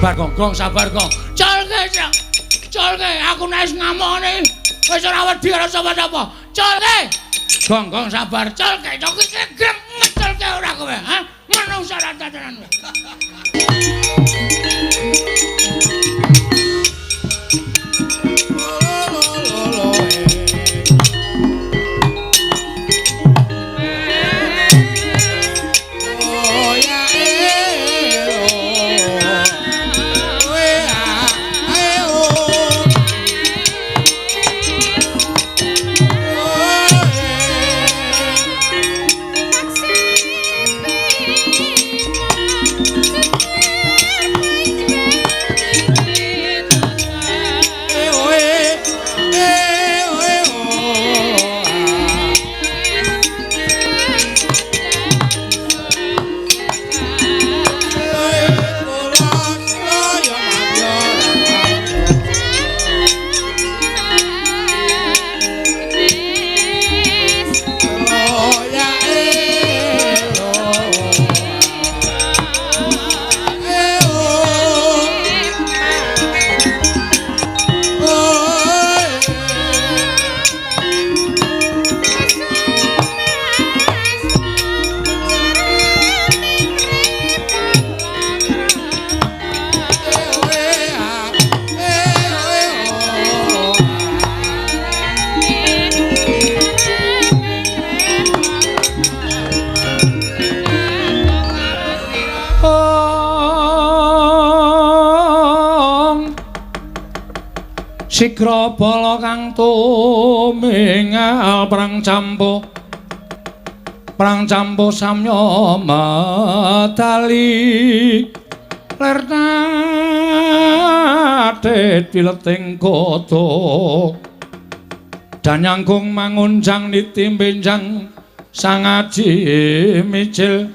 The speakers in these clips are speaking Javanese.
Sabar Gong, Gong sabar Gong. Culke, culke, aku nek wis ngamukne wis ora wedi karo sapa-sapa. Culke. Gong, Gong sabar, culke, culke greng ngeculke ora kowe, ha? Menungsa ora tenan. Sigra bala kang tumingal perang campuh, perang campuh samya medali ler tatit wileting kota danyangkung mangunjang niti benjang sangaji mijil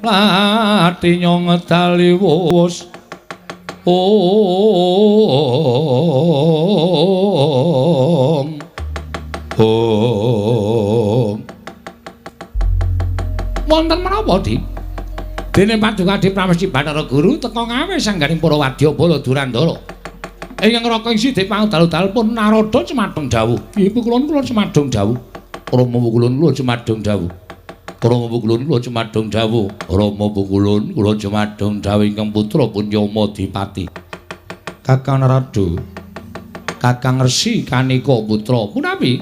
lati nyong ngedali wus. Om Om wonten menapa, Dik? Dene Paduka Adi Pramesti Bathara Guru teka ngawe sangganing para wadyabala Durandara. Ingkang raka ing sithik pangdal-dal pun Narada cemadhong dawuh. Ibu kula kula cemadhong dawuh. Rama kula kula cemadhong dawuh. Rama kula kula cemadhong dawuh. Rama kula kula cemadhong dawuh ingkang putra pun Yamadipati. Kakang Narada, Kakang Resi Kanika putra punapi?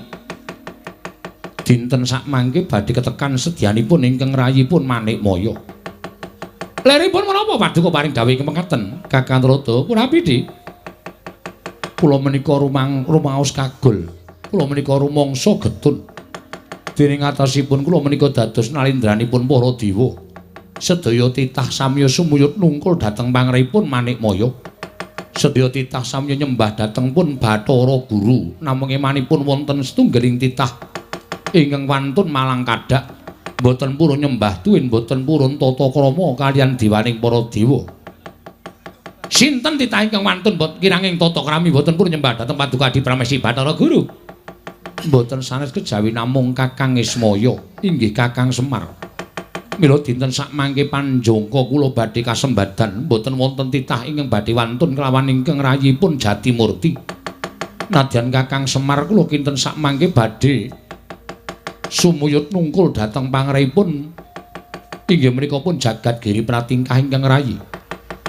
Dinten sakmangke badhe ketekan sedyanipun ingkang rayipun Manikmaya. Leripun menapa paduka paring dawuh ingkang mekaten? Kakang Narada, punapi, Dik? Kula menika rumaos kagul. Kula menika rumangsa getun. Dening atasipun kula menika dados nalindranipun para dewa. Sedaya titah samya sumuyut nungkul dhateng pangripun Manikmaya. Sedaya titah samya nyembah dhateng pun Bathara Guru. Namung emanipun wonten setunggaling titah ingkang wantun malang kadhak, mboten purun nyembah tuwin mboten purun tata krama kaliyan dewaning para dewa. Sinten titah ingkang wantun mbot kiranging tata krami mboten purun nyembah dhateng Paduka Adi Pramesti Bathara Guru? Mboten sanes kejawi namung Kakang Ismaya, inggih Kakang Semar. Mila dinten sakmangke panjangka kula badhe kasembadan mboten wonten titah ingkang badhe wantun kelawan ingkang rayipun Jatimurti. Nadyan Kakang Semar kula kinten sakmangke badhe sumuyut nungkul dhateng pangripun inggih menika pun jagat giri pratingkah ingkang rayi.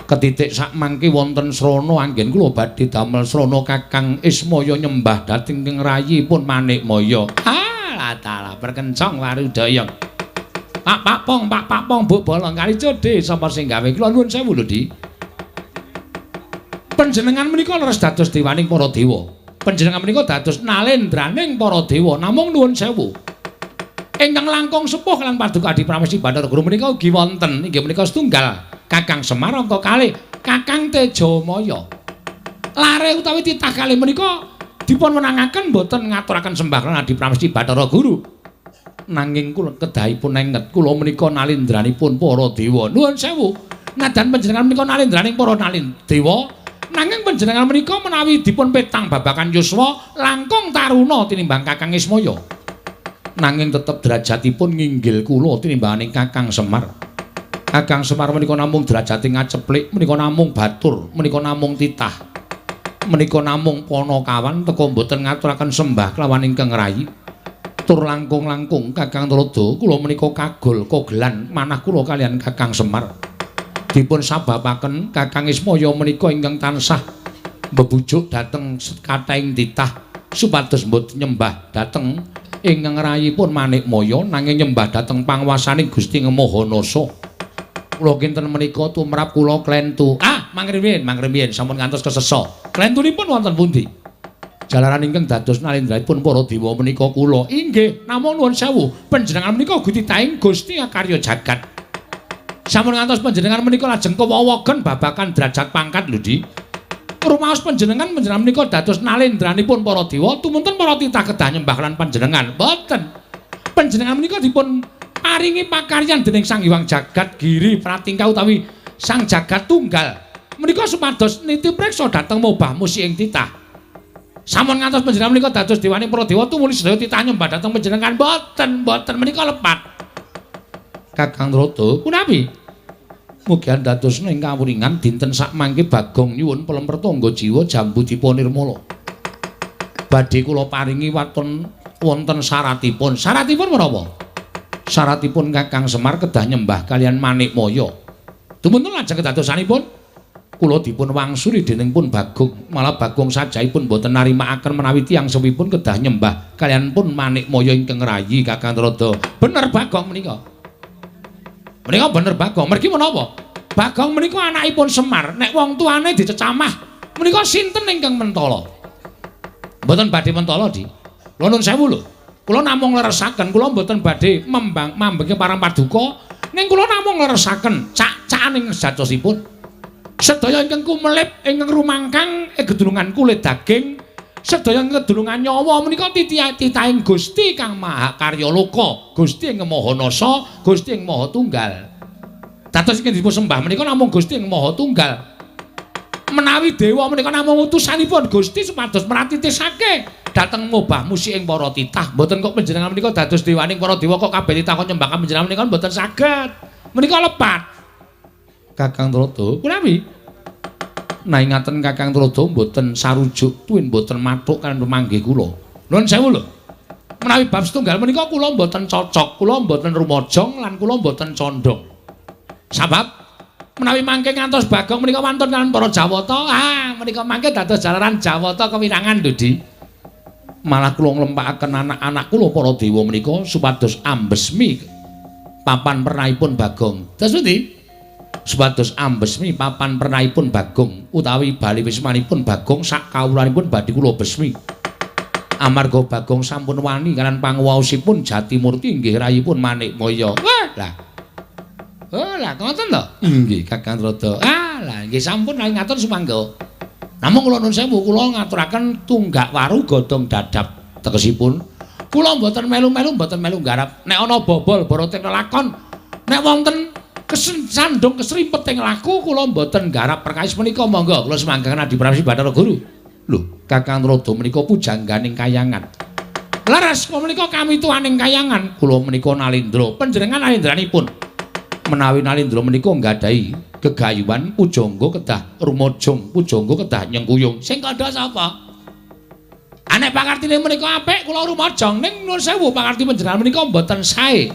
Ketitik sakmangke wonten srana anggen kula badhe damel srana Kakang Ismaya nyembah dhateng ingkang rayipun Manikmaya. Ah, dalah perkencong warudaya. Pak pak pong, pak pak pong, mbok bolong kali codhe sapa sing gawe? Kula nuwun sewu lho, Dik. Panjenengan menika leres dados dewaning para dewa. Panjenengan menika dados nalendraning para dewa. Namung nuwun sewu. Ingkang langkung sepuh lan Paduka Adi Pramesti Bathara Guru menika ugi wonten inggih menika setunggal Kakang Semar angka kalih Kakang Tejamaya. Lare utawi titah kalih menika dipun wenangaken mboten ngaturaken sembah lan Adi Pramesti Bathara Guru. Nanging kula kedahipun enget kula menika nalindranipun para dewa. Nuwun sewu. Nadan panjenengan menika nalindraning para dewa, nanging panjenengan menika menawi dipun petang babakan yuswa langkung taruna tinimbang Kakang Ismaya. Nanging tetep derajatipun nginggil kula tinimbanganing Kakang Semar. Kakang Semar menika namung derajate ngaceplik, menika namung batur, menika namung titah. Menika namung panakawan teka mboten ngaturaken sembah kelawan ingkang rayi. Tur langkung-langkung Kakang Tuladha kula menika kagol kogelan manah kula kaliyan Kakang Semar. Dipun sababaken Kakang Ismaya menika ingkang tansah mbebujuk dhateng kathahing titah supados mboten nyembah dhateng ingkang rayipun Manikmaya nanging nyembah dhateng panguwasaning Gusti Maha Nasa. Kula kinten menika tumrap kula klentu. Ah, mangrimin, mangrimin sampun ngantos kesesa. Klentunipun wonten pundi? Jalaran ingkang dados nalendranipun para dewa menika kula. Inggih, namung nuwun sewu, panjenengan menika gutitahing Gusti Akarya jagat. Sampun ngantos panjenengan menika lajeng kewowogen babakan derajat pangkat lho, Di. Rumaos panjenengan panjenengan menika dados nalendranipun para dewa, tumunten para titah kedah nyembah lan panjenengan. Mboten. Panjenengan menika dipun paringi pakaryan dening Sang Hyang Jagat Giri Pratingkah utawi Sang Jagat Tunggal. Menika supados niti preksa dhateng mobah musi ing titah. Sampun ngantos panjenengan menika dados dewaning para dewa tumuli sedaya titah nyembah dhateng panjenengan. Mboten, mboten menika lepat. Kakang Tuladha, punapi? Mugian dados ing kawuringan dinten sakmangke Bagong nyuwun pelemper tangga jiwa jambu dipa nirmala. Badhe kula paringi waton wonten syaratipun. Syaratipun menapa? Syaratipun Kakang Semar kedah nyembah kaliyan Manikmaya. Dumunten lajeng kedadosanipun kula dipun wangsuli dening pun Bagong, malah Bagong sajaipun boten narimakaken menawi tiyang sewipun kedah nyembah kaliyan pun Manikmaya ingkang rayi Kakang Tuladha. Bener Bagong menika. Menika bener Bagong. Mergi menapa? Bagong menika anakipun Semar, nek wong tuane dicecamah menika sinten ingkang mentala? Mboten badhe mentala, Di. Kula nuwun sewu lho. Kula namung ngleresaken, kula mboten badhe mambengke parang paduka, ning kula namung ngleresaken cak-cakaning sejatosipun. Sedaya ingkang kumelip ingkang rumangkang gedulungan kulit daging, sedaya ingkang gedulungan nyawa menika titahing Gusti Kang Maha Karya Loka, Gusti ing Maha Nasa, Gusti ing Maha Tunggal. Dados ingkang dipun sembah menika namung Gusti ing Maha Tunggal. Menawi dewa menika namung utusanipun Gusti supados meratitisake dhateng mobah musi ing para titah. Mboten kok panjenengan menika dados dewaning para dewa kok kabeh titah kok nyembah panjenengan menika mboten saged. Menika lepat. Kakang Tuladha, punawi? Nah ingaten Kakang Tuladha mboten sarujuk tuwin mboten mathuk kaliyan pemanggih kula. Nuwun sewu lho. Menawi bab setunggal menika kula mboten cocok, kula mboten rumajong lan kula mboten condong. Sabab menawi mangke ngantos Bagong menika wantun kaliyan para Jawata, ah menika mangke dados jalaran Jawata kewirangan lho, Di. Malah kula nglempakaken anak-anak kula para dewa menika supados ambesmi papan pernahipun Bagong. Dados pundi? Supados ambesmi papan pernahipun Bagong utawi bali wismanipun Bagong sak kawulanipun badhe kula besmi. Amarga Bagong sampun wani kaliyan panguwaosipun Jatimurti inggih rayipun Manikmaya. Wah, lah. Oh, lah ngoten to? Inggih, Kakang Tuladha. Ah, lah nggih sampun ngatur sumangga. Namung kula nuwun sewu, kula ngaturaken tunggak waru godhong dadap tegesipun. Kula mboten melu-melu, mboten melu nggarap. Nek ana bobol borote lelakon, nek wonten kesandung kesrimpet ing laku kula mboten nggarap perkawis menika. Monggo kula semanggaken Adi Pramesti Bathara Guru. Lho, Kakang Tuladha menika pujangganing kayangan. Leres kula menika kami tuaning kayangan. Kula menika Nalendra, panjenengan nalendranipun. Menawi Nalendra menika nggadahi gegayuhan pujangga kedah rumajong, pujangga kedah nyengkuyung. Sing kandha sapa? Nek pakartine menika apik kula rumajong, ning nuwun sewu pakarti panjenengan menika mboten sae.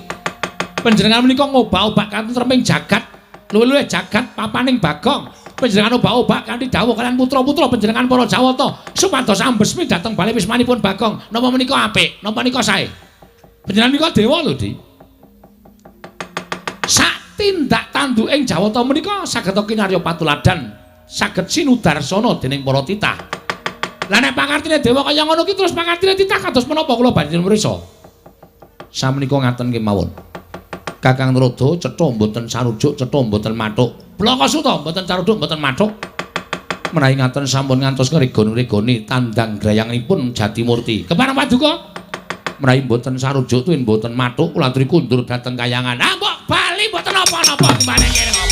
Panjenengan menika ngobak-obak katentreming jagat, luwih-luwih jagat papaning Bagong. Panjenengan obak-obak kanthi dawuh kaliyan putra-putra panjenengan para Jawata supados ambesmi dhateng bali wismanipun Bagong. Napa menika apik? Napa menika sae? Panjenengan menika dewa lho, Di. Sak tindak tanduk ing Jawata menika saged kinarya patuladan, saged sinudarsana dening para titah. Lah nek pakartine dewa kaya ngono ki terus pakartine titah kados menapa kula badhe mrisa? Samenika ngaten kemawon. Kakang Tuladha cetha mboten sarujuk, cetha mboten mathuk. Blaka Suta mboten sarujuk, mboten mathuk. Menawi ngaten sampun ngantos ngregon-ngregoni tandang grayangipun Jatimurti. Kepareng paduka? Menawi mboten sarujuk tuwin mboten mathuk kula aturi kundur dhateng kayangan. Ah mbok bali mboten napa-napa kembali kene apa.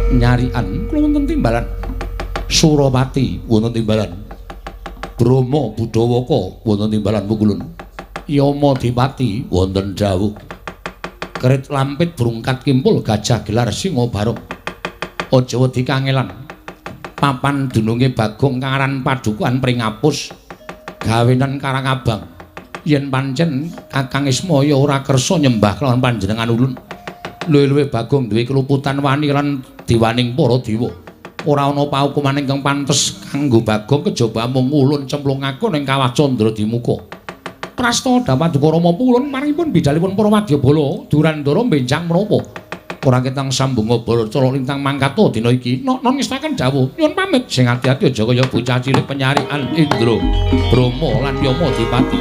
Nyarian kula wonten timbalan. Surapati wonten timbalan. Brahma Budawaka wonten timbalan pukulun. Yama Dipati wonten dawuh. Kerit lampit brungkat kimpul gajah gelar singa barok. Aja wedi kangelan. Papan dununge Bagong kang aran Padukuhan Pringapus gawenan Karangabang. Yen pancen Kakang Ismaya ora kersa nyembah kelawan panjenengan ulun. Luwih-luwih Bagong duwe keluputan wani lan diwaning para dewa. Ora ana paukuman ingkang pantes kanggo Bagong kejaba mung ulun cemplungake ning kawah Candra Dimuka. Prasta Paduka Rama pulun maringipun bidalipun para wadyabala Durandara benjang menapa. Ora ketang sambunga bala cala lintang mangkata dina iki. Non ngestaken dawuh nyuwun pamit sing ati-ati aja kaya bocah cilik penyarian Indra, Brahma lan Yama Dipati.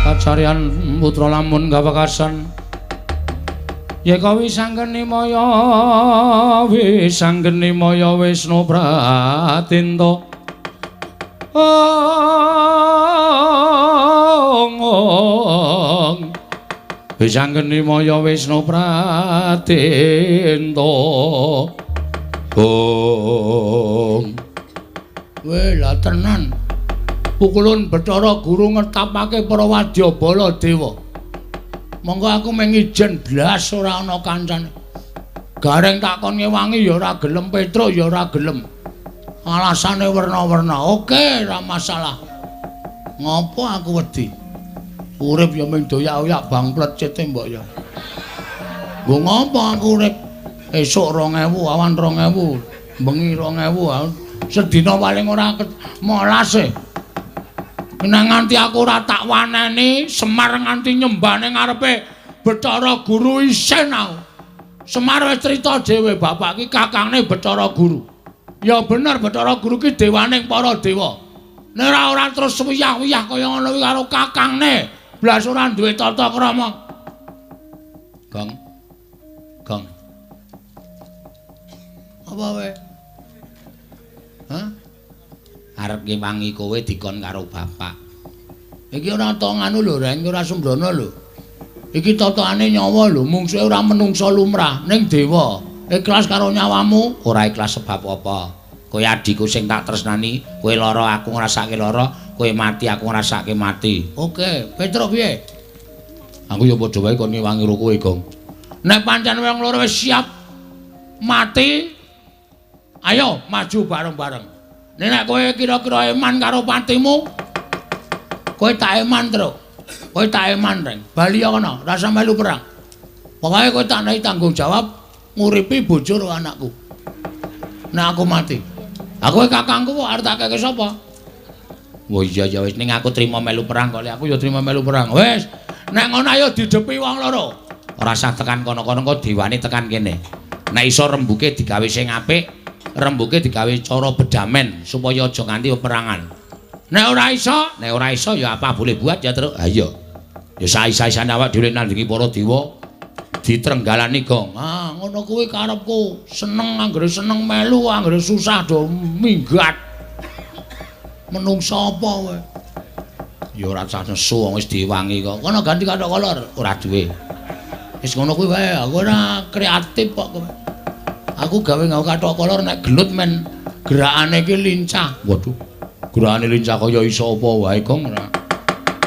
Kacarian putra lamun kawekasan yeka wisanggeni maya wisanggeni maya Wisnu Pratinta ong wisanggeni maya Wisnu Pratinta ong. Weh lah tenan pukulun Bathara Guru ngetapake para wadyabala dewa. Monggo aku mung ijen blas ora ana kancane. Gareng takon ngewangi ya ora gelem, Petruk ya ora gelem. Alasane werna-werna. Oke, ora masalah. Ngopo aku wedi? Urip ya mung doyak-oyak bang plecete mbok ya. Nggo ngopo aku urip? Esuk 2000, awan 2000, bengi 2000, sedina paling ora molas e. Nek nganti aku ora tak waneni, Semar nganti nyembah ning ngarepe Bathara Guru isin aku. Semar wis crita dhewe bapak ki kakangne Bathara Guru. Ya bener Bathara Guru ki dewaning para dewa. Nek ora terus wiyah-wiyah kaya ngono kuwi karo kakangne, blas ora duwe tata krama. Gong. Gong. Apa wae? Hah? Arep ngewangi kowe dikon karo bapak. Iki ora to nganu lho, Reng, ora sembrono lho. Iki totokane nyawa lho, mungsuhe ora menungsa lumrah, ning dewa. Ikhlas karo nyawamu, ora ikhlas sebab apa? Kowe adhiku sing tak tresnani, kowe lara aku ngrasake lara, kowe mati aku ngrasake mati. Oke, Petruk piye? Aku ya padha wae kon ngewangi ro kowe, Gong. Nek pancen wong loro wis siap mati, ayo maju bareng-bareng. Nek kowe kira-kira eman karo patimu, kowe tak eman, Truk. Kowe tak eman, Reng. Bali kono, rasa melu perang. Pokoke kowe tak nehi tanggung jawab nguripi bojo karo anakku. Nek aku mati. Aku kakangku kok arep tak keke sapa? Wah iya ya wis ning aku trima melu perang kok. Aku ya trima melu perang. Wis, nek ngono ayo didepi wong loro. Ora usah tekan kono-kono kok dewane tekan kene. Nek iso rembuke digawe sing apik, rembuke digawe cara bedamen supaya aja nganti peperangan. Nek ora iso ya apa boleh buat ya, Truk. Ha iya. Ya saisa-isane awak dhewe nandingi para dewa. Ditrenggalani gong. Ah, ngono kuwi karepku. Seneng anggere seneng melu, anggere susah do minggat. Menungsa apa kowe? Ya ora usah nesu wong wis diwangi kok. Kono ganti kathok kolor, ora duwe. Wis ngono kuwi wae, aku ora kreatif kok kowe. Aku gawe nggawe kathok kolor nek gelut men gerakane iki lincah. Waduh. Gerakane lincah kaya iso apa wae gong ora.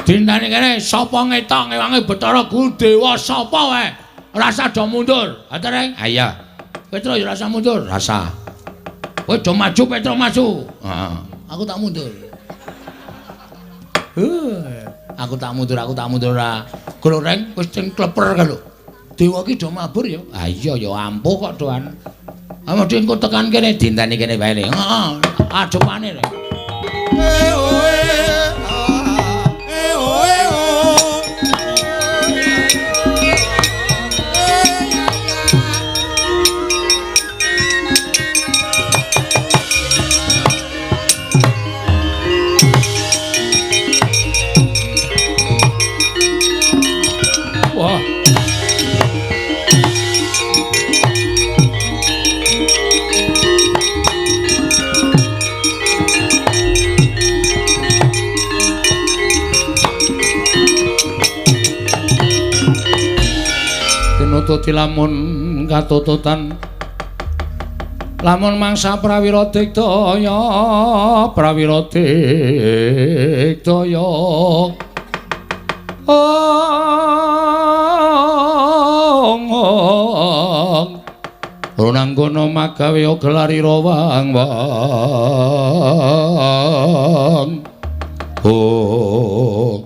Dintani kene sapa ngetok ngewangi Bathara Guru Dewa sapa wae. Rasa do mundur. Ha Reng? Ha iya. Petro ya rasa mundur, rasa. Kowe do maju Petro maju. Heeh. Aku tak mundur. Aku tak mundur, aku tak mundur ora. Goreng wis sing kleper kae lho. Dewa ki do mabur ya. Ha iya ya ampuh kok doan. Ha mesti engko tekan kene dinteni kene wae le. Heeh, adepane le. Wah. Tinututi lamun katututan lamun mangsa prawira digdaya prawira digdaya ong runanggono magawe gelarira wang wang. Oh,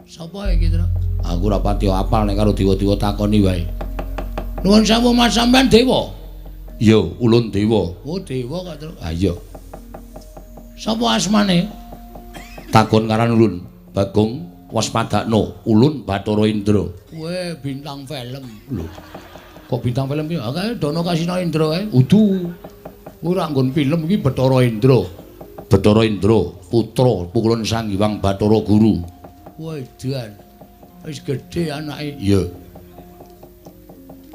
sapa iki, Tru? Aku ora pati apal nek karo dewa-dewa takoni wae. Nuwun sewu Mas, sampean dewa? Iya, ulun dewa. Oh, dewa kok, Tru. Ha iya. Sapa asmane? Takon karan ulun, Bagong Waspadakno, ulun Bathara Indra. Kowe bintang film. Lho. Kok bintang film ki? Kae Dono Kasino Indra kae. Udu. Kuwi ora nggon film iki Bathara Indra. Bathara Indra, putra Pukulun Sang Hyang Bathara Guru. Wah, edan. Wis gedhe anake. Iya.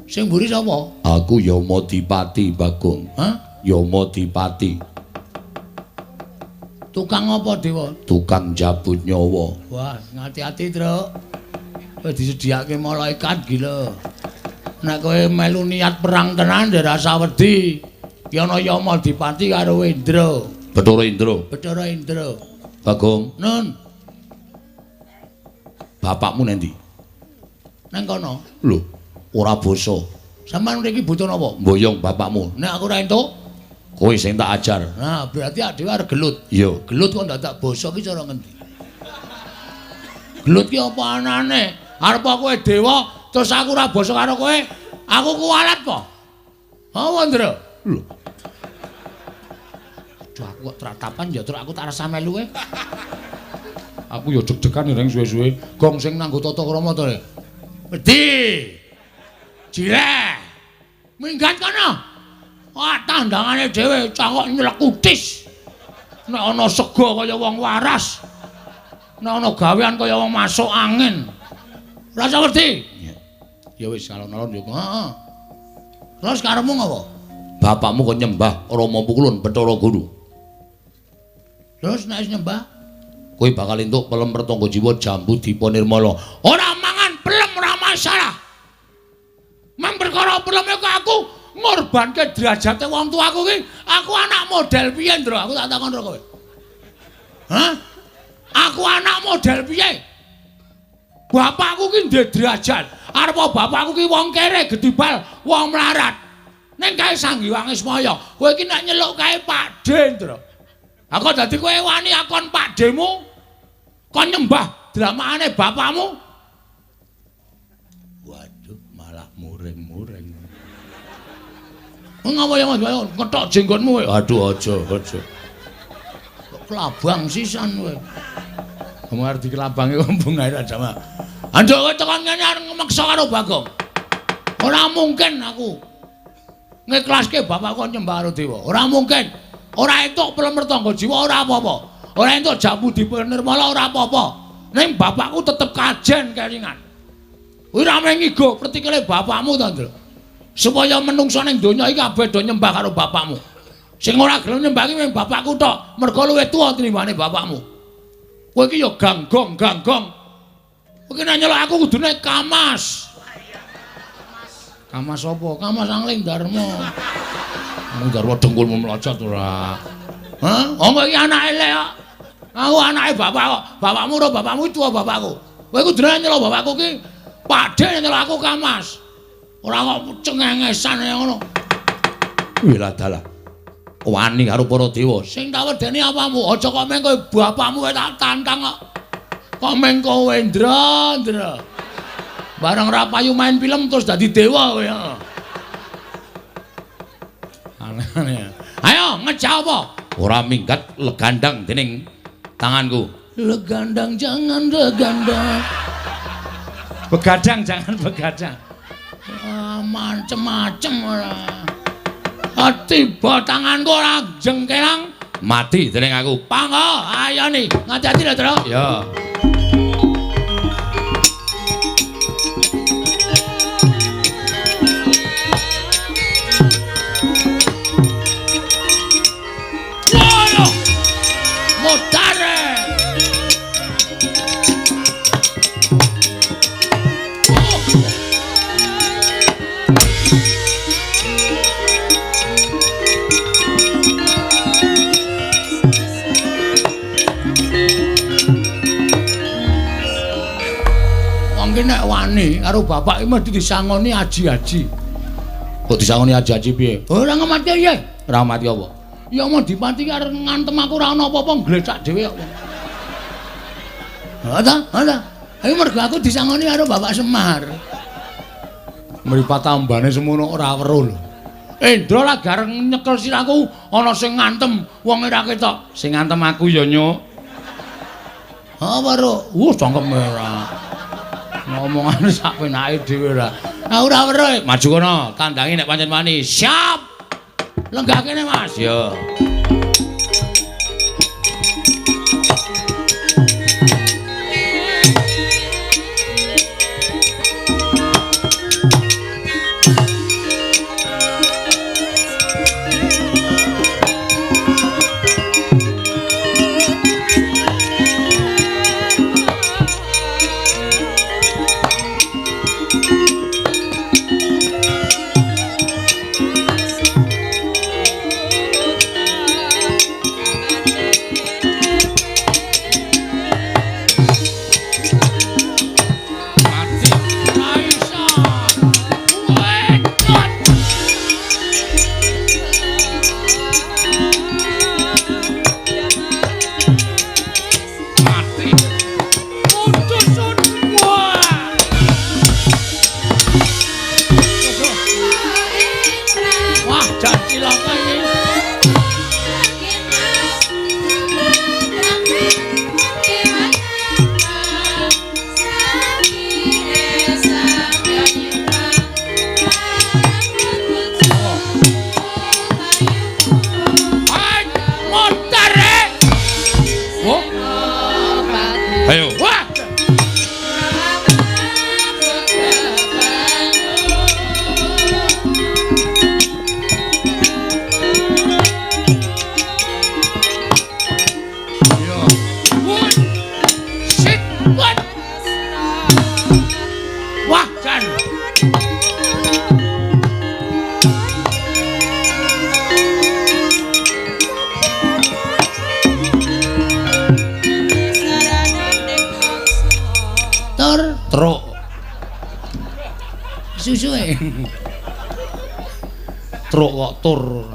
Sing mburi sapa? Aku Yamadipati, Bagong. Hah? Yamadipati. Tukang apa, Dewa? Tukang jabut nyawa. Wah, ngati-ati, Truk. Kowe disediake malaikat gila. Nek kowe melu niat perang tenan ndak rasa wedi. Ki ana Yamadipati karo Indra. Bathara Indra. Bathara Indra. Bagong. Nun. Bapakmu nendi? Nang kono. Lho, ora basa. Sampeyan mriki butuh napa? Mboyong bapakmu. Nek aku ora entuk, kowe sing tak ajar. Nah, berarti dhewe arep gelut. Iya, gelut kok ndak basa ki cara ngendi? Gelut ki apa anane? Arep kowe dewa terus aku ora basa karo kowe, aku kuwalat po. Apa, Ndra? Lho. Aduh, aku kok tratapan ya, Truk, aku tak rasa melu kowe. Aku ya deg-degan reng suwe-suwe. Gong sing nanggo tata krama to. Wedi. Jireh. Minggat kono. Wah, tandangane dhewe cangkok nyelekutis. Nek ana sega kaya wong waras. Nek ana gawean kaya wong masuk angin. Rasa wedi. Ya wis alon-alon yo. Heeh. Terus karepmu ngopo? Bapakmu kon nyembah Rama Pukulun Bathara Guru. Terus nek wis nyembah, kowe bakal entuk pelem pertangga jiwa jambu dipa nirmala. Ora mangan pelem ora masalah. Mang perkara pelem iku aku ngorbanke derajate wong tuaku ki, aku anak model piye, Ndra? Aku tak takon karo kowe. Hah? Aku anak model piye? Bapakku ki ndek derajat. Arep bapakku ki wong kere gedibal, wong melarat. Ning kae Sang Hyang Ismaya, kowe iki nek nyeluk kae Pakde, Ndra. Aku dadi kowe wani akon Pakdemu kon nyembah dramakane bapakmu. Waduh, malah muring-muring. Ngapa ya Mas? Ngetok jenggotmu kowe. Aduh, aja, aja. Kok kelabang sisan kowe. Kamu arep dikelabangi kok bungae ra jamak. Anduk kowe tekan ngene arep ngmeksa karo Bagong. Ora mungkin aku ngiklaske bapakku nyembah karo dewa. Ora mungkin. Ora entuk pelem pertangga jiwa ora apa-apa. Ora entuk jambu dipa nirmala ora apa-apa. Ning bapakku tetep kajen kelingan. Kuwi ra mung ngigo pretikele bapakmu to, Ndra. Supaya menungsa ning donya iki kabeh do nyembah karo bapakmu. Sing ora gelem nyembah iki mung bapakku tok, mergo luwih tuwa tinimbane bapakmu. Kowe iki ya ganggong, ganggong. Kowe iki nek nyeluk aku kudune Kamas. Kamas apa? Kamas Angling Darma. Angling Darma dengkulmu mlocot ora. Hah? Oh iki anake elek kok. Aku anake bapak kok. Bapakmu ora bapakmu tuwa bapakku. Kowe kudune nyeluk bapakku ki Pakde nyeluk aku Kamas. Ora kok cengengesan ngono. Wih dalah. Wani karo para dewa. Sing tak wedeni apamu? Aja kok meng kowe bapakmu tak tantang kok. Kok meng kowe Ndra, Ndra. Bareng ra payu main film terus dadi dewa kowe. Aneh-aneh. Ayo ngejak apa? Ora minggat legandang dening tanganku. Legandang jangan legandang. Begadang jangan begadang. Ah, macem-macem ora. Tiba tanganku ora jengkelang mati dening aku. Panggo, ayo nih, ngati-ati lho, Tru. Ya. Nek wani karo bapak iki mesti disangoni aji-aji. Kok disangoni aji-aji piye? Ora ngemati piye? Ora mati apa? Ya mau dipati arep ngantem aku ora ana apa-apa glecak dhewe kok. Ha ta? Ha ta? Ayo mergo aku disangoni karo Bapak Semar. Mripat tambane semono ora weruh lho. Indra lah gareng nyekel sirahku ana sing ngantem wong ora ketok. Sing ngantem aku ya nyuk. Ha weruh. Wuh cangkem ora. Ngomongane sak penake dhewe ora. Aku ora weruh. Maju kono, tandangi nek pancen wani. Siap. Lenggah kene, Mas. Ya. Truk kok tur.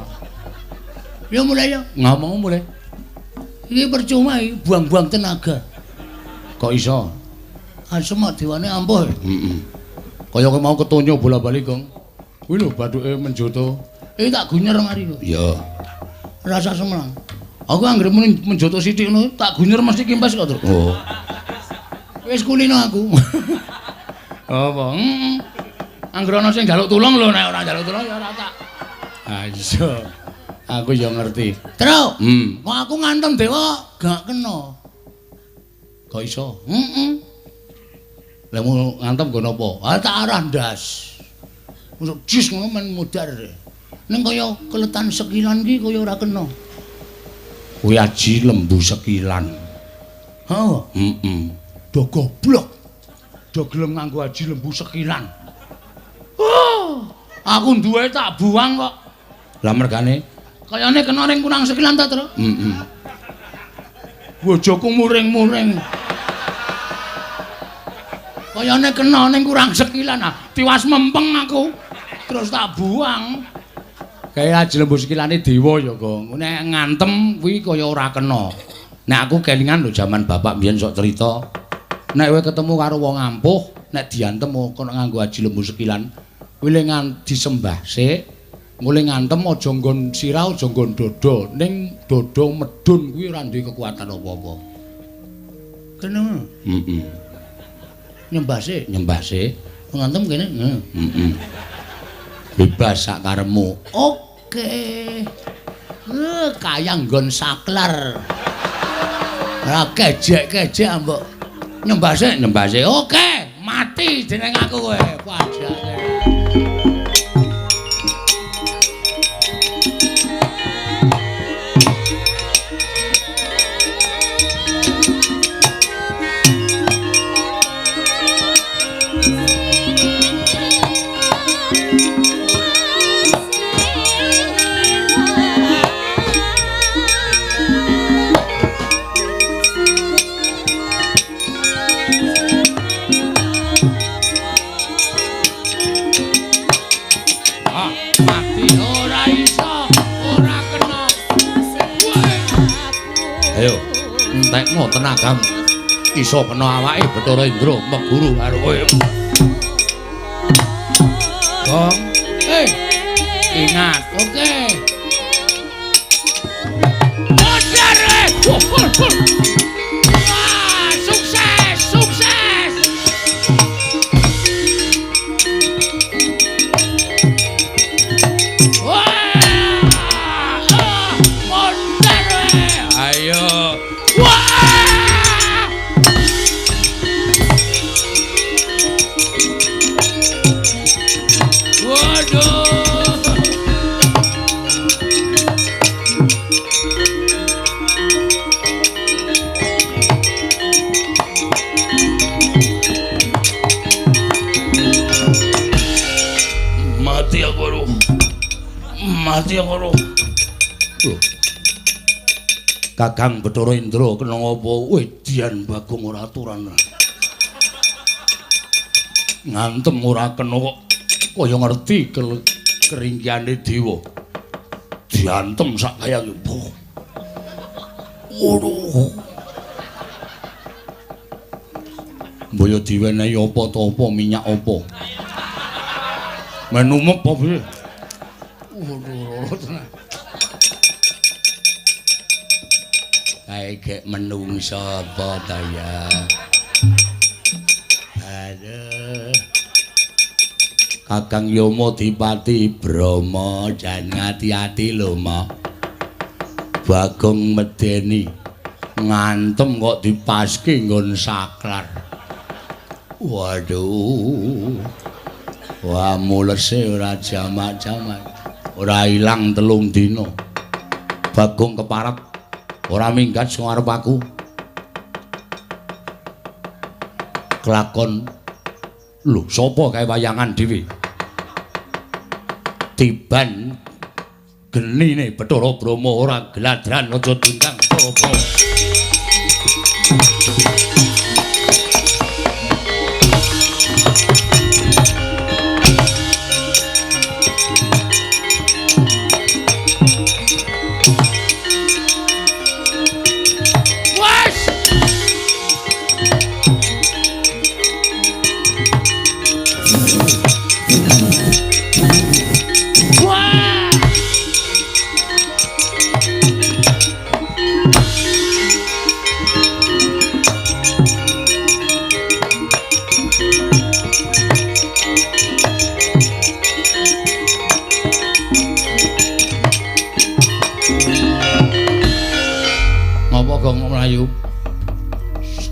Ya mulai ya, ngomong mulai. Iki percuma iki buang-buang tenaga. Kok iso? Asem dewane ampuh. Heeh. Kaya kowe mau ketonyo bola-bali, Gong. Kuwi lho bathuke menjoto. Iki tak gunyer mari kok. Iya. Rasa semelang. Aku anggere muni menjoto sithik ngono, tak gunyer mesti kimpes kok, Truk. Oh. Wis kulino aku. Apa? Heeh. Anggere ana sing njaluk tulung lho, nek ora njaluk tulung ya ora tak. Ah iya. Aku ya ngerti. Truk. Kok aku ngantem dewa gak kena. Kok iso? Heeh. Lah ngantem nggo napa? Ah tak arah ndas. Masuk jis ngono men mudhar. Ning kaya keletan sekilan ki kaya ora kena. Kuwi aji lembu sekilan. Heeh. Heeh. Do goblok. Do gelem nganggo aji lembu sekilan. Oh, aku duwe tak buang kok. Lah mergane kayane kena ning kurang sekilan ta, Tru? Heeh. Bojoku muring-muring. Kayane kena ning kurang sekilan ah, tiwas mempeng aku. Terus tak buang. Kaya aji lembu sekilane dewa ya, Gong. Nek ngantem kuwi kaya ora kena. Nek aku kelingan lho jaman bapak mbiyen sok cerita. Nek kowe ketemu karo wong ampuh, nek diantem kono nganggo aji lembu sekilan, kuwi le disembah sik. Mule ngantem aja nggon sirah, aja nggon dada. Ning dada medhun kuwi ora duwe kekuatan apa-apa. Kene ngono. Heeh. Nyembah sik, nyembah sik. Ngantem kene. Heeh. Bebas sak karepmu. Oke. Kaya nggon saklar. Ora kejek-kejek mbok. Nyembah sik, nyembah sik. Oke, mati jeneng aku kowe. Pajake. Ayo, entekno tenagamu. Iso kena awake Bathara Indra meguru karo kowe. Gong. Ingat, oke. Modar. Wah, sukses, sukses. Wah, modar. Ayo. Wah! Waduh. Mati aku lho. Mati aku lho. Kakang Bathara Indra kena ngapa? Wedian Bagong ora aturan. Ngantem ora kena kok kaya ngerti keringkiane dewa. Diantem sak kaya ngene. Waduh. Mbaya diwenehi apa ta apa minyak apa. Menumep apa piye? Waduh, tenan. Kae gek menungso apa ta ya? Aduh. Kakang Yama Dipati Brahma jan ati-ati lho, Ma. Bagong medeni ngantem kok dipaske nggon saklar. Waduh. Wah, mulese ora jamak-jamak. Ora ilang 3 dina. Bagong keparep ora minggat sing arep aku. Kelakon lho sapa kae wayangan dhewe. Tiban genine Bathara Brahma ora gladran aja diundang Bathara Brahma.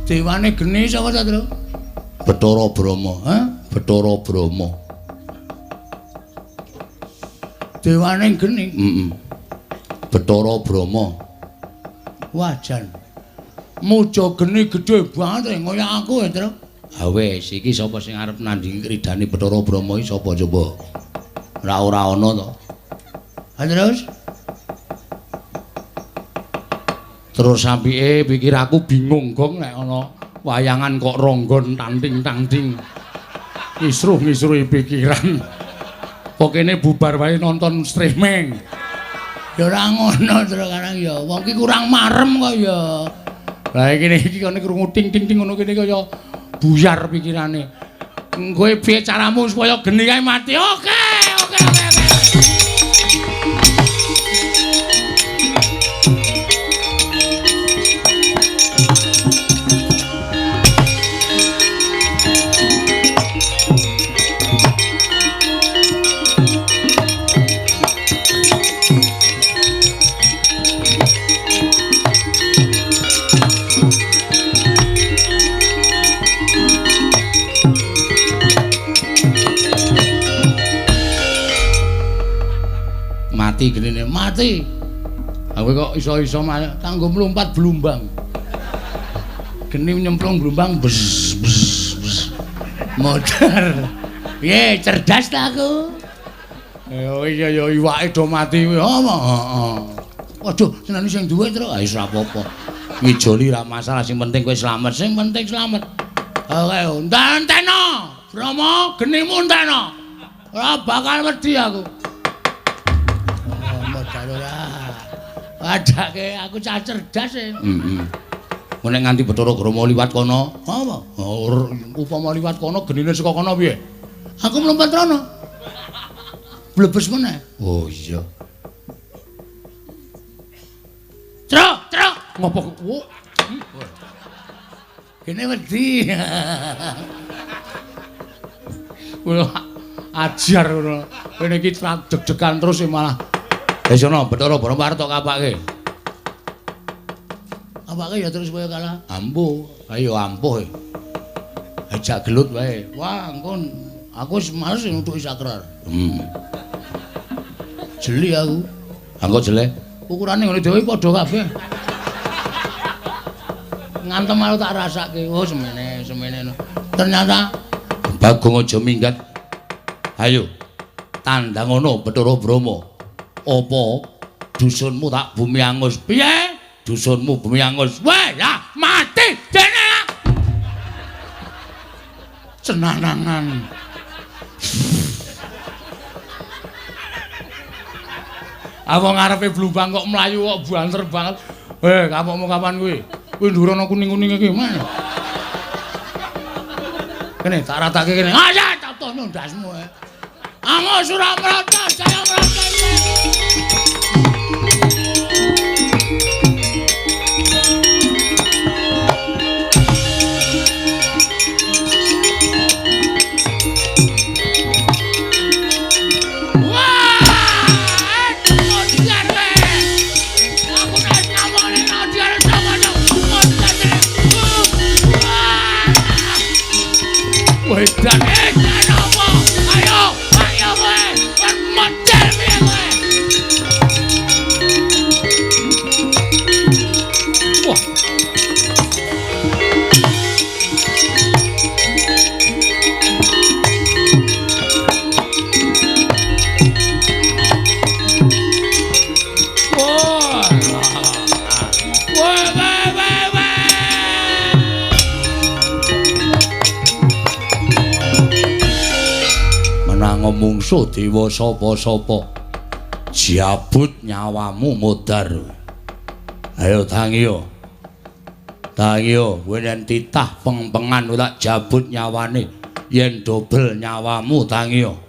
Dewane geni sapa ta, Tru? Bathara Bathara Brahma, ha? Bathara Brahma. Dewane geni. Heeh. Bathara Brahma. Wah, jan. Muja geni gedhe banget kaya aku ya, Tru. Ha wis, iki sapa sing arep nandhingi kridane Bathara Brahma iki sapa coba? Ora ana to. Ha terus? Terus sampike pikir aku bingung gong nek ana wayangan kok ronggon tanting-tanting. Ngisruh-ngisruhi pikiran. Pokene bubar wae nonton streaming. Ya ora ngono terus karang ya. Wong ki kurang marem kok ya. Lah iki kene krungu ting-ting-ting ngono kene kaya buyar pikirane. Kowe piye caramu supaya geni kae mati? Oke, oke, oke. Mati genine, mati. Aku kok iso-iso kanggo mlumpat blumbang. Geni nyemplung blumbang bes bes bes. Modar. Piye cerdas ta aku? Ya iya ya iwake do mati kuwi. Apa? Heeh. Waduh, seneni sing duwe terus. Ah wis ora apa-apa. Ngijoli ra masalah, sing penting kowe slamet, sing penting slamet. Oke, enteno. Brahma, genimu enteno. Ora bakal wedi aku. Ora. Adake aku cah cerdas e. Heeh. Nek nganti Bathara Brahma liwat kono, apa? Upama liwat kono genine saka kono piye? Aku mlumpat rono. Blebes meneh. Oh iya. Truk, truk. Ngopo? Gene wedi. Wah, ajar ngono. Kene iki deg-degan terus malah. Wis ana Bathara Brahma arep tok kapake. Kapake ya terus kaya kalah. Ampuh, ayo ampuh. Ajak gelut wae. Wah, engko aku wis males nutuki sakrar. Jeli aku. Engko jelek. Ukurane ngene dhewe padha kabeh. Ngantem aku tak rasake. Oh, semene, semene. Ternyata Bagong aja minggat. Ayo. Tandang ana Bathara Brahma. Apa dusunmu tak bumi angus? Piye? Dusunmu bumi angus. Weh, ya mati dene. Cenanangan. Apa ngarepe blumbang kok mlayu kok banter banget. Heh, kapokmu kapan kuwi? Kuwi dhuwur ana kuning-kuning iki, Mas. Kene tak ratake kene. Ah, ya tak tono ndasmu. Angus ora mrata, saya mrata. Wedan edan apa? Ayo, ayo kowe. Model piye kowe? Wah. Wah. Wah, wah, wah, wah. Mungsuh dewa sapa-sapa jabut nyawamu modar. Ayo tangiyo, tangiyo kowe yen titah pengpengan ora jabut nyawane, yen dobel nyawamu tangiyo.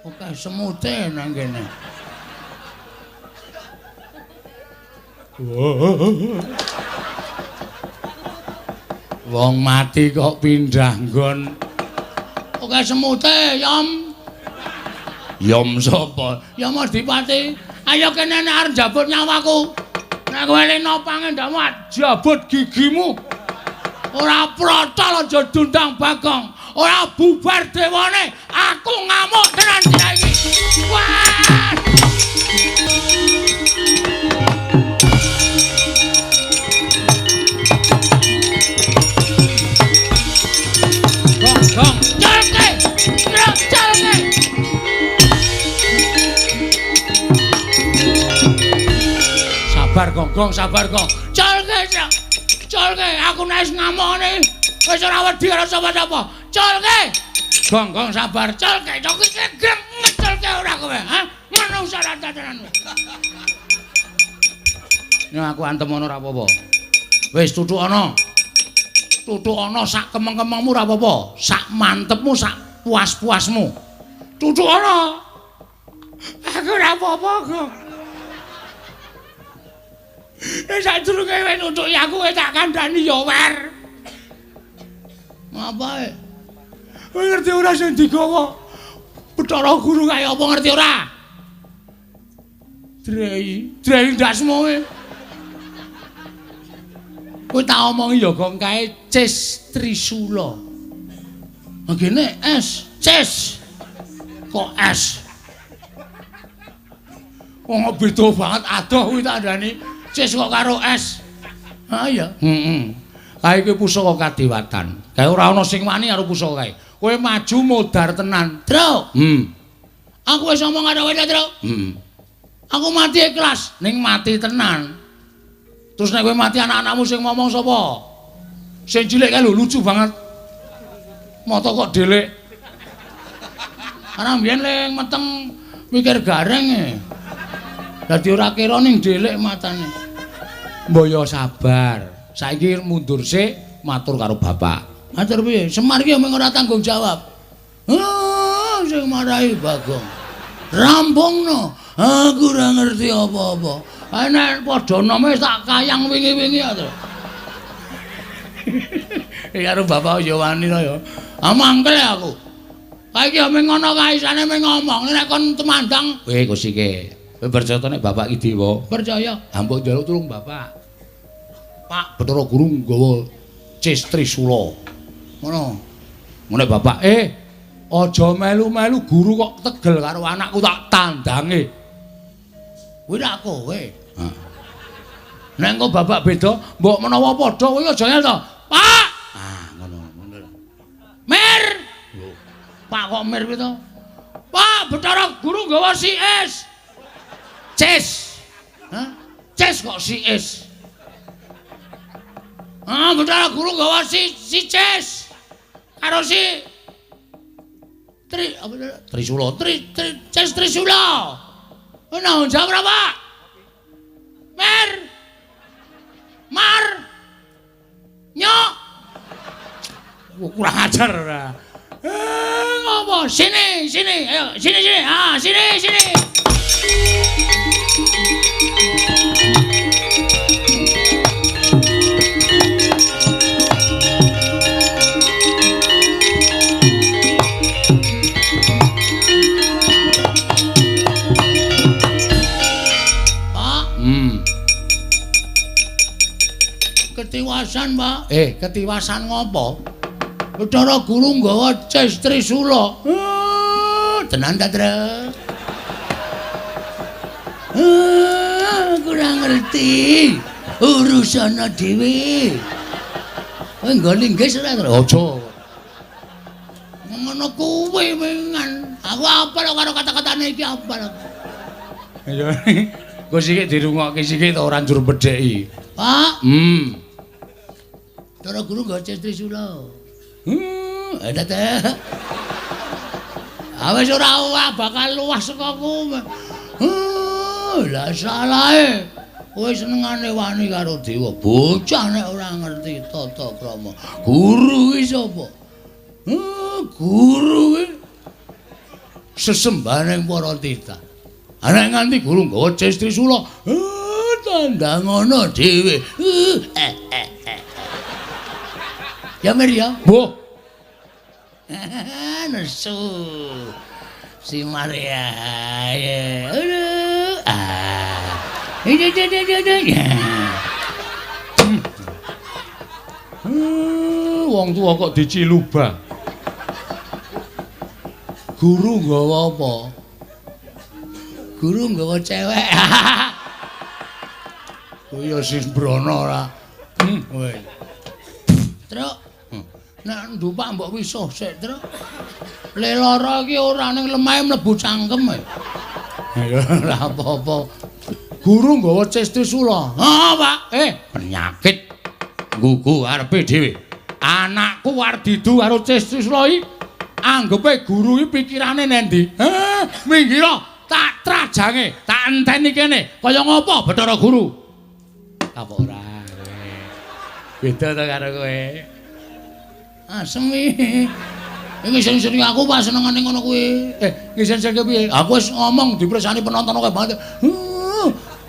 Oke semute nang kene. Wong mati kok pindah nggon. Oke semute, Yom. Yom sapa? Yom Adipati. Ayo kene nek arep njabut nyawaku. Nek kowe leno pangendhamu jabut gigimu. Ora protol aja diundang Bagong. Ora bubar dewane, aku ngamuk tenan dina iki. Wah! Gong, gong, culke. Culke. Sabar Gong, gong, sabar Gong. Culke, culke, aku nek wis ngamukne wis ora wedi karo sapa-sapa. Culke. Gong, gong, sabar. Culke, culke, greng ngeculke ora kowe, ha? Menungso ora tenan. Nek aku antem ana ora apa-apa. Wis tutuk ana. Tutuk ana sak kemeng-kemengmu ora apa-apa, sak mantepmu, sak puas-puasmu. Tutuk ana. Aku ora apa-apa, Gong. Nek sadurunge kowe nutuki aku kowe tak kandhani ya wer. Ngapae? Kowe ngerti ora sing digawa Bathara Guru kaya apa ngerti ora? Drei, drei ndasmu kowe. Kowe tak omongi ya Gong kae Ces Trisula. Ngene S, Ces. Kok S? Wong beda banget adoh kuwi tak andani. Ces kok karo S. Ha iya. Heeh. Kae iki pusaka kadewatan. Kae ora ana sing wani karo pusaka kae. Kowe maju modar tenan. Tru. Aku wis ngomong karo kowe, Tru. Aku mati ikhlas, ning mati tenan. Terus nek kowe mati anak-anakmu sing ngomong sapa? Sing cilik kae lho lucu banget. Mata kok delik. Karena mbiyen le meteng mikir gareng e. Dadi ora kira ning delik matane. Mbok yo sabar. Saiki mundur sik matur karo bapak. Matur piye? Semar iki mung ora tanggung jawab. Ah, sing marahi Bagong. Rampungno. Aku ora ngerti apa-apa. Nek padha nome tak kayang wingi-wingi ya to. Karo bapak ya wani to ya. Ah mangkel aku. Kae iki mung ngono kae isane mung ngomong nek kon temandang. Kowe Kusike. Kowe percaya nek bapak iki dewa? Percaya. Ha mbok njaluk tulung bapak. Pak Bathara Guru nggawa Ces Trisula. Ngono. Ngene bapak, aja melu-melu guru kok tegel karo anakku tak tandange. Kuwi rak kowe. Heeh. Nek engko bapak beda, mbok menawa padha kowe aja ngel to. Pak. Ah, ngono ngono. Mir. Lho. Pak kok mir kuwi to? Pak Bathara Guru nggawa si S. Ces. Hah? Ces kok si S. Ah, Bathara Guru nggawa si Ces. Karo si Tri apa Trisula, Tri Tri Ces Trisula. Ono jawab ora, Pak? Mer. Mar. Nyok. Kurang ajar ora. Ngopo? Sini, sini. Ayo, sini sini. Ah, sini sini. Ketiwasan, Pak. Ketiwasan ngopo? Bathara Guru nggawa Ces Trisula. Tenan ta, Tru? Kurang ngerti. Urusana dhewe. Kowe nggo linggis ora, Tru? Aja. Ngono kuwi mengan. Aku apal karo kata-katane iki apal. Ya. Engko sithik dirungokke sithik ta ora njur bedheki. Pak. Bathara Guru nggawa Ces Trisula. Ada teh. Awes ora bakal luwah saka ku. Lah salahe. Kowe senengane wani karo dewa. Bocah nek ora ngerti tata krama. Guru ki sapa? Guru ki sesembahane para titah. Nek nganti guru nggawa Ces Trisula, tandang ngono dhewe. Ya Mir ya. Mbah. Nesu. Si Maria. Aduh. Ah. Wong tuwa kok diciluba. Guru nggawa apa? Guru nggawa cewek. Kuwi ya sembrono ora. Kowe. Truk. Nek ndupak mbok wisuh sik, Truk. Le lara iki ora ning lemahe mlebu cangkem. Ya ora apa-apa. Guru nggawa cestrisula. Ha, Pak. Penyakit nggugu arepe dhewe. Anakku arep didu karo cestrisula iki anggepe guru iki pikirane nendi? Minggir tak trajange, tak enteni kene. Kaya ngopo Bathara Guru? Apa ora kowe? Beda to karo kowe. Asem iki. Iki sing-sing aku pas senengane ngono kuwi. Ngising-sing piye? Aku wis ngomong dipresani penonton akeh banget.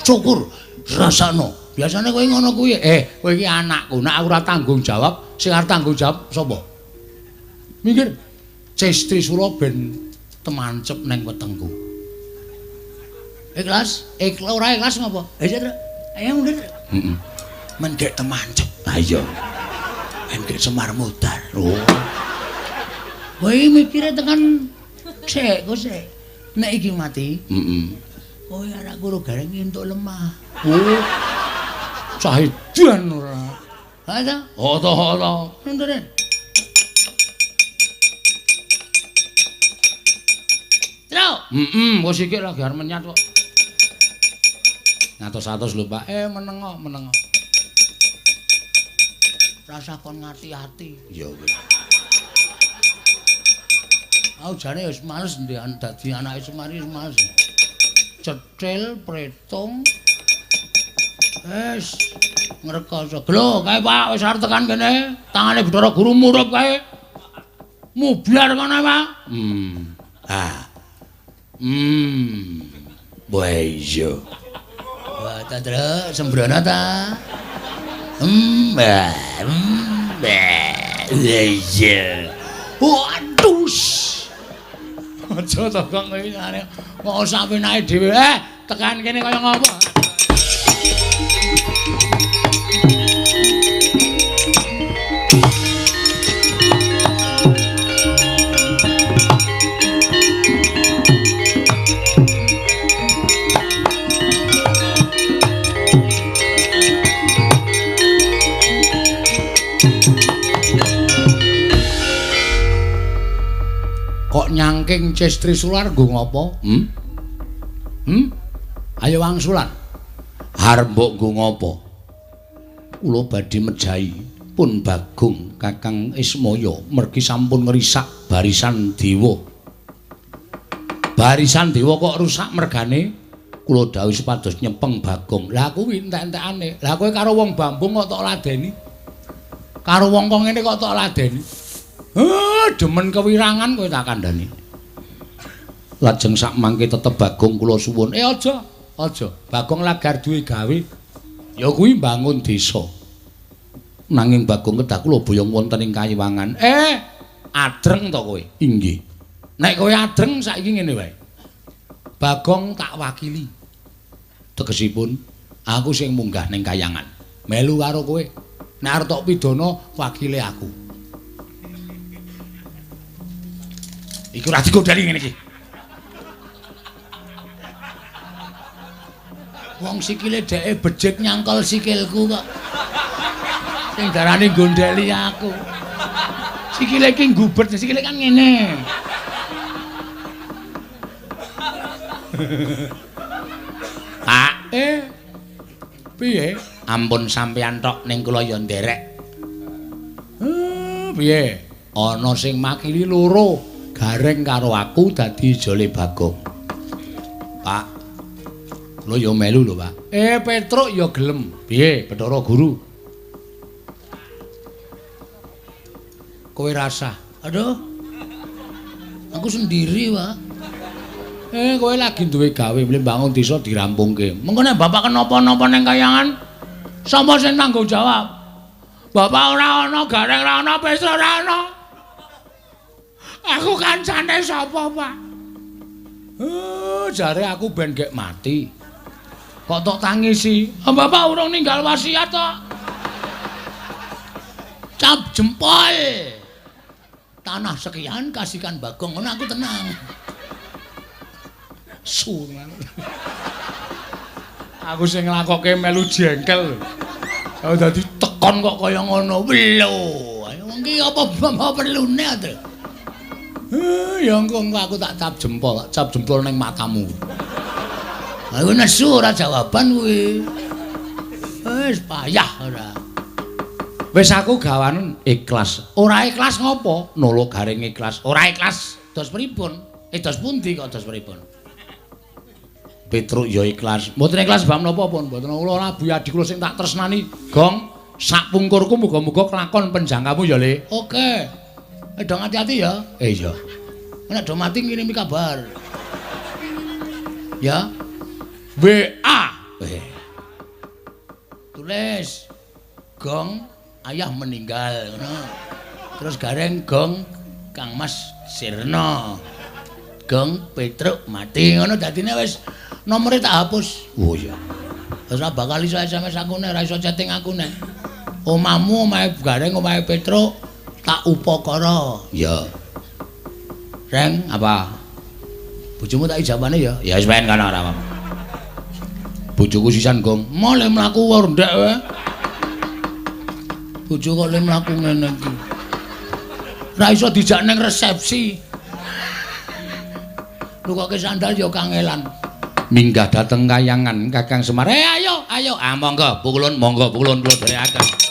Syukur rasakno. Biasane kowe ngono kuwi. Kowe iki anakku. Nek aku ora tanggung jawab, sing arep tanggung jawab sapa? Minggir. Cestrisula ben temancep ning wetengku. Ikhlas? Ikhlas ora ikhlas ngopo? Ayo, Truk. Ayo mundur. Heeh. Men gek temancep. Ha iya. Men gek Semar mudar. Oh. Kowe mikire tekan sik, kok sik. Nek iki mati, heeh. Kowe arek karo gareng entuk lemah. Oh. Cah edan ora. Ha ta? Oh to, oh to. Nundure. Truk. Heeh, wis iki lagi arep menyat kok. Ngatos-atos lho, Pak. Menengo, menengo. Rasa kon ngati-ati. Ya wis. Aku jane wis males dadi anake Semar wis males. Cetil, pretung. Wis ngrekoso. Lho, kae Pak wis arep tekan kene. Tangane Bathara Guru murup kae. Mubyar kono, Pak. Ah. Wah iya. Wah, ta, Truk, sembrono ta. Iya. Waduh. Aja to kok ngene. Kok sawenake dhewe. Tekan kene kaya ngopo? Kok nyangking Cestrisula nggo ngopo? Ayo wangsulan. Arep mbok nggo ngopo? Kula badhe mejahi pun Bagong Kakang Ismaya mergi sampun ngrisak barisan dewa. Barisan dewa kok rusak mergane? Kula dawuh supados nyepeng Bagong. Lah kuwi entek-entekane. Lah kowe karo wong Bambung kok tok ladeni? Karo wong kok ngene kok tok ladeni? Demen kewirangan kowe tak kandhani. Lajeng sak mangke tetep Bagong kula suwun. Aja, aja. Bagong lagar duwe gawe. Ya kuwi mbangun desa. Nanging Bagong kedah kula boyong wonten ing Kayiwangan. Adreng to kowe? Inggih. Nek kowe adreng saiki ngene wae. Bagong tak wakili. Tegesipun aku sing munggah ning kayangan. Melu karo kowe. Nek arep tok pidana wakile aku. Iku ora digodhani ngene iki. Wong sikile dheke becik nyangkol sikilku kok. Sing darane gondheli aku. Sikile iki nggubet, sikile kan ngene. Pak, piye? Ampun sampeyan tok ning kula ya nderek. Piye? Ana sing makili loro. Gareng karo aku dadi ijole Bagong. Pak, kula ya melu lho, Pak. Petruk ya gelem. Piye, Bathara Guru? Kowe rasah. Aduh. Aku sendiri, Pak. Kowe lagi duwe gawe mbangun desa dirampungke. Mengko nek bapak kenapa-napa ning kayangan, sapa sing tanggung jawab? Bapak ora ana, Gareng ora ana, Petruk ora ana. Aku kancane sapa, Pak? Jare aku ben gek mati. Kok tok tangisi? Bapak urung ninggal wasiat tok. Cap jempol. Tanah sekian kasihkan Bagong, ngono aku tenang. Su. Aku sing nglakokke melu jengkel. Oh dadi tekon kok kaya ngono. Lho, ayo wong ki apa perlune to? Ya engko aku tak cap jempol ning matamu. Aku nesu ora jawaban kuwi. Wis payah ora. Wis aku gawanen ikhlas. Ora ikhlas ngopo? Nolo garing ikhlas. Ora ikhlas dos pripun? Dos pundi kok dos pripun? Petruk ya ikhlas. Mboten ikhlas bab napa pun? Mboten kula ora Buyadi kula sing tak tresnani. Gong, sak pungkurku muga-muga kelakon penjangkamu ya, Le. Oke. Dong hati-hati ya. Iya. Nek do mati ngirimi kabar. Ya. WA. Tulis. Gong ayah meninggal ngono. Terus gareng gong Kang Mas Sirna. Gong Petruk mati ngono dadine wis nomere tak hapus. Oh iya. Wis ora bakal iso SMS aku nek ora iso chatting aku nek. Omamu omahe Gareng omahe Petruk tak upakara. Iya. Reng apa? Bojomu tak ijabane ya? Ya wis ben kono ora apa. Bojoku sisan gong. Mole mlaku ndek wae. Bojo kok le mlaku ngene iki. Ora iso dijak ning resepsi. Nukoke sandal ya kangelan. Minggah dateng kayangan Kakang Semar. Ayo, ayo. Ah monggo, pukulun, monggo pukulun kula dherekaken.